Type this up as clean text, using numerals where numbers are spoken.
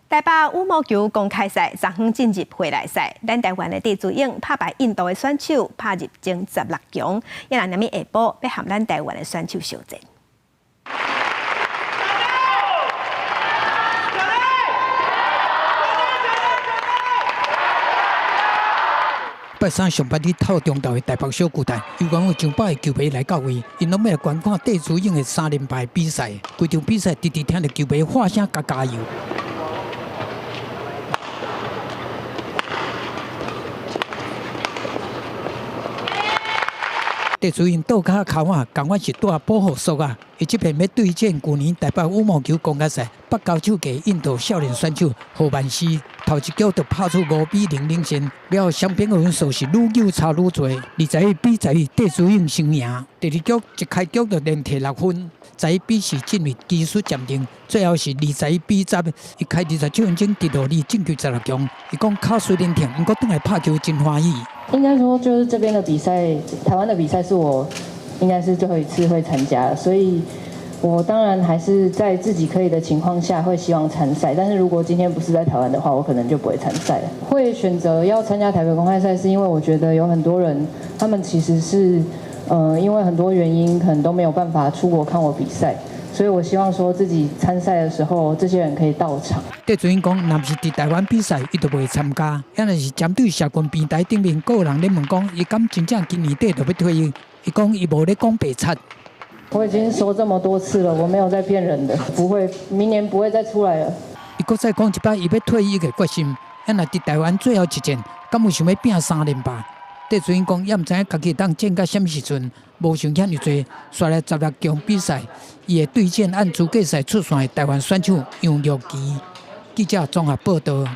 台北羽毛球公開賽昨昏進入回來賽，咱台灣的戴資穎拍敗印度的選手，拍入前十六強。也若明仔下晡欲和咱台灣的選手相戰。拜三上班日透中晝的台北小巨蛋，猶原有上百个球迷來到位，𪜶攏欲來觀看戴資穎的三連敗比賽。規場比賽，直直聽著球迷喊聲共加油。戴資穎倒跤跤腕，仝款是帶保護索仔。伊這遍欲對戰舊年台北羽毛球公開賽北投手的印度少年選手何曼斯，頭一局就拍出5比0領先，了後雙邊分數是愈扭差愈濟，21比11，戴資穎先贏。第二局一開局就連提六分，11比4進入技術暫停，最後是21比10，伊開27分鐘直落二進入十六強。伊講跤雖然疼，毋過轉來拍球真歡喜。應該說，就是這邊的比賽，台灣的比賽是我應該是最後一次會參加，所以我當然還是在自己可以的情況下會希望參賽。但是如果今天不是在台灣的話，我可能就不會參賽了。會選擇要參加台北公開賽，是因為我覺得有很多人，他們其實是，因為很多原因可能都沒有辦法出國看我比賽。所以我希望說自己參賽的時候，這些人可以到場。戴資穎講，若毋是佇台灣比賽，伊就袂參加。抑若是針對社群平台頂面，閣有人咧問講，伊敢真正今年底就欲退役？伊講伊無咧講白賊。我已經說這麼多次了，我沒有在騙人的，不會，明年不會再出來了。伊閣再講一擺，伊欲退役的決心。抑若佇台灣最後一戰，敢有想欲拼三連霸？戴資穎講，也毋知影家己會當戰到啥物時陣，無想遐爾濟，紲來十六強比賽，伊會對戰按資格賽出線的台灣選手楊玉琪。記者綜合報導。